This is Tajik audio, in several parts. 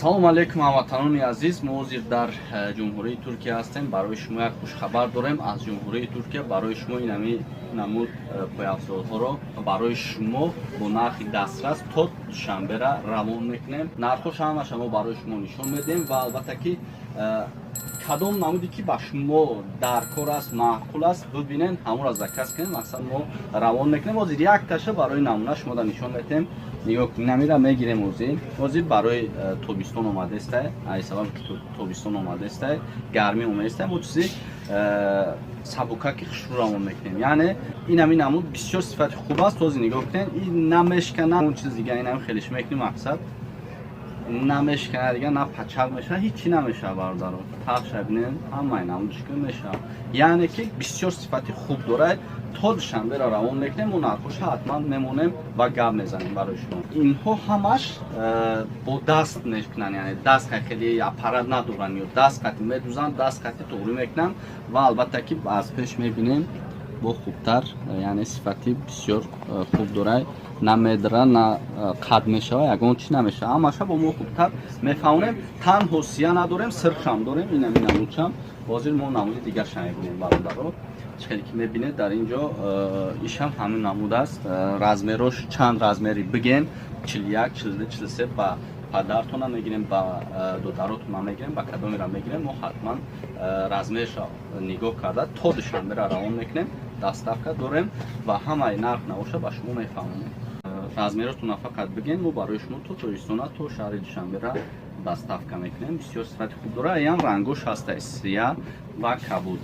Салом алейкум, ҳамватанони азиз. Мо ҳозир дар Ҷумҳурии Туркия ҳастем. Барои шумо як хушхабар дорем аз Ҷумҳурии Туркия. Барои шумо инами намуд пойафзолҳоро барои шумо бо нархи дастрас то Душанбера равон мекунем. Нархҳош ҳамаша мо барои шумо нишон медиҳем ва албатта ки кадом намуде ки ба шумо дар кор аст, маъқул аст, бибинен, ҳамонро заказ кунем. Мақсад мо равон мекунем. Ҳозир якташа барои намуна шумода нишон медиҳем. Нигоҳ кунед, намира мегирем. Ҳозир барои тобистон омадааста, ай сабаб ки тобистон омадааста, гармӣ омадааста, мо чизи сабукаки хушрӯ равон мекунем. Яъне ин ҳамин намуд бисёр сифати хуб аст. Ҳозир нигоҳ кунед, ин намешкана, он чиз дига ин ҳам хелиш мекунем, мақсад намешкана, дига на пачақ мешавад, ҳеҷ чӣ намешавад. Бародаро, тафша бинед, ҳамаи намудишка мешавад. Яъне ки бисёр сифати хуб дорад. То Душанберо равон мекунем, мо нархоша ҳатман мемонем ва гап мезанем барои шумо. Инҳо ҳамаш бо даст мекунанд, яъне даст хеле аппарат надоранд, ё даст қати медузанд, даст қати туғрӣ мекунанд ва албатта ки аз пеш мебинем бо хубтар, яъне сифати бисёр хуб дорад, на медра, на қад мешава, ягон чӣ намешава. Ҳамаша бо мо хубтар мефаҳмонем. Танҳо сия надорем, сирхшам дорем. Инами намудшам ҳозир мо намуди дигарша мебинем. Бародаро, чӣ хеле ки мебинед, дар ин ҷо ишам ҳамин намуд аст. Размерош чанд размери биген: 41, 42, 43. Ба падартона мегирем, ба додаротона мегирем, ба кадомеро мегирем, мо ҳатман размерша нигоҳ карда то Душанбера равон мекунем. Доставка дорем ва ҳамаи нарх навоша ба шумо мефаҳмонем. Размеротона фақат бигем, мо барои шумо то Тоҷикистона, то шаҳри Душанбера доставка мекунем. Бисёр сифати хуб дорад. Ям рангош ҳаста: сия ва кабуд.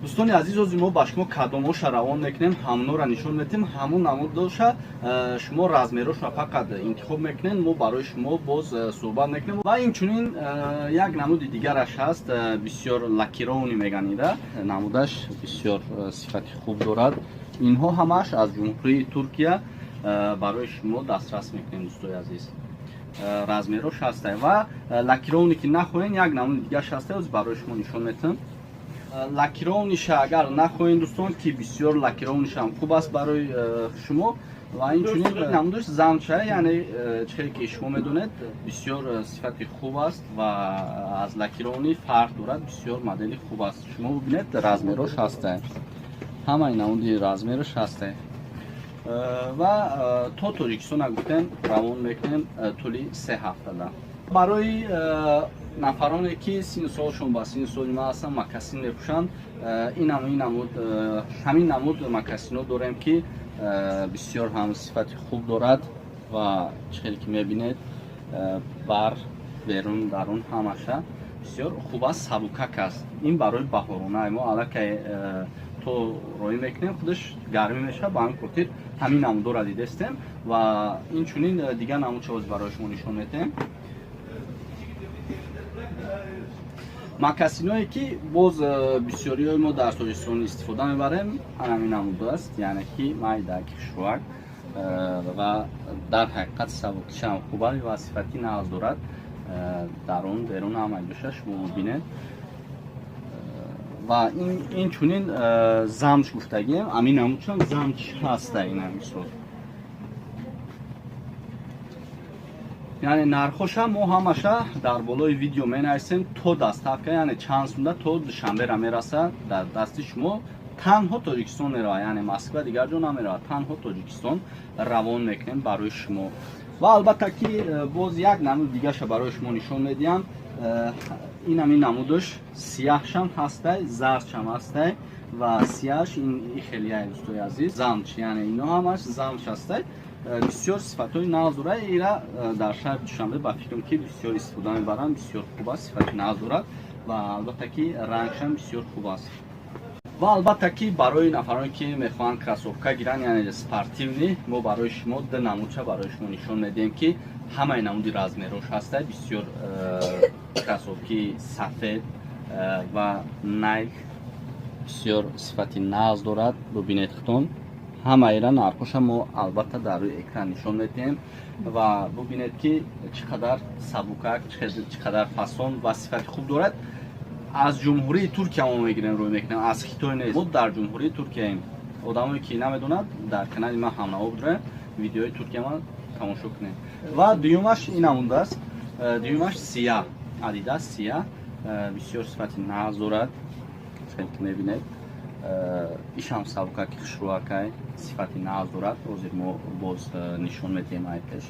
Дӯстони азиз, ҳозир мо ба шумо кадомоша равон мекунем, ҳамонора нишон медиҳем. Ҳамон намудоша шумо размерошро фақат интихоб мекунед, мо барои шумо боз суҳбат мекунем. Ва инчунин як намуди дигараш ҳаст, бисёр лакированный меганида, намудаш бисёр сифати хуб дорад. Инҳо ҳамааш аз Ҷумҳурии Туркия барои шумо дастрас мекунем. Дӯстои азиз, размерош ҳаста ва лакированный ки нахоҳен, як намуди дигараш ҳаста, ҳозир барои шумо нишон медиҳам. Лакированныйша агар нахоҳем, дӯстон, ки бисёр лакированныйшам хуб аст барои шумо. Ва инчунин намудаш замша, яъне чӣ хеле ки шумо медонед, бисёр сифати хуб аст ва аз лакированный фарқ дорад. Бисёр модели хуб аст. Шумо бибинед, размерош ҳаста, ҳамаи намуди размерош ҳаста ва то Тоҷикистона гуфтем равон мекунем тӯли 3 ҳафтада. Барои нафароне ки синну солшон ба синну соли ман ҳастанд, мокасин мепӯшанд, ҳамин намуд мокасино дорем, ки бисёр ҳам сифати хуб дорад ва чӣ хеле ки мебинед, бар берун дарун ҳамаша бисёр хуб аст, сабукак аст. Ин барои баҳорона мо аллакай то роӣ мекунем, худаш гармӣ мешавад. Ба ҳамин хотир ҳамин намудора дидестем ва инчунин дигар намуд чоз барои шумо нишон медиҳем. Мокасиное ки боз бисёриҳои мо дар Тоҷикистон истифода мебарем, ҳамин намуд аст, яъне ки майдаки хушрӯак ва дар ҳақиқат сабукишам хуб аст ва сифати нағз дорад. Дарун берун ҳамаи душа шумо бибинед. Ва инчунин замш гуфтагием, ҳамин намудшам замш ҳаста. Ина мисол, яъне нархоша мо ҳамаша дар болои видео менависем. То доставка, яъне чанд сумда то Душанбера мерасад дар дасти шумо. Танҳо Тоҷикистон меравад, яъне Москва, дигар ҷо намеравад, танҳо Тоҷикистон равон мекунем барои шумо. Ва албатта ки боз як намуд дигаша барои шумо нишон медиҳам. Ин ҳамин намудаш сияҳшам ҳастай, зардшам ҳастай ва сияҳш ин хелияй, дӯстои азиз, замш, яъне ино ҳамаш замш ҳастай. Бисёр сифатҳои нағз дорад. Ира дар шаҳри Душанбе, ба фикрам, ки бисёр истифода мебаранд. Бисёр хуб аст, сифати нағз дорад ва албатта ки рангшам бисёр хуб аст. Ва албатта ки барои нафароне, ки мехоҳанд кроссовка гиранд, яъне спортивный, мо барои шумо ду намудша барои шумо нишон медиҳем, ки ҳамаи намуди размерош ҳастай. Бисёр кроссовки сафед ва Найк бисёр сифати нағз дорад. Бубинед худтон, ҳамаира нархоша мо албатта дар рӯи экран нишон медиҳем ва бубинед, ки чӣ қадар сабукак, чӣ қадар фасон ва сифати хуб дорад. Аз Ҷумҳурии Туркия мо мегирем, рӯй мекунем, аз Хитой нест. Мо дар Ҷумҳурии Туркияем. Одамое, ки намедонад, дар канали ман ҳамнаво дорем, видеои Туркия ман тамошо кунем. Ва дуюмаш ин намудааст. Дуюмаш сияҳ, Адидас сияҳ, бисёр сифати нағз дорад, ки мебинед. Ишам сабукаки хушрӯакай, сифати нағз дорад. Ҳозир мо боз нишон медиҳем. Ай пеш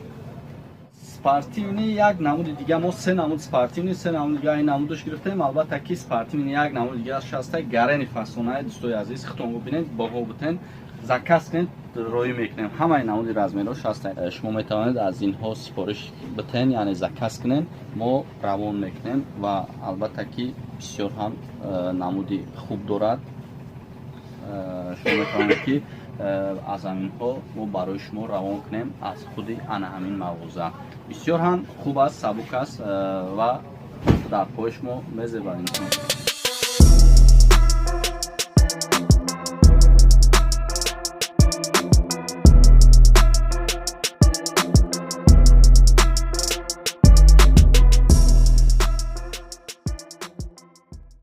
спортивный як намуди дига, мо се намуд спортивный, се намуди дига ин намудаш гирифтем. Албатта ки спортивный як намуди дига шаста, гарени фасонаи. Дӯстои азиз, худтон бубинед, баҳо бутен, заказ кунед, роӣ мекунем. Ҳамаи намуди размерҳо шаста. Шумо метавонед аз инҳо сифориш битен, яъне заказ кунед, мо равон мекунем. Ва албатта ки бисёр ҳам намуди хуб дорад. Шумо метавонед, ки аз ҳаминҳо мо барои шумо равон кунем аз худи ана ҳамин мағоза. Бисёр ҳам хуб аст, сабук аст ва дар пои шумо мезебад.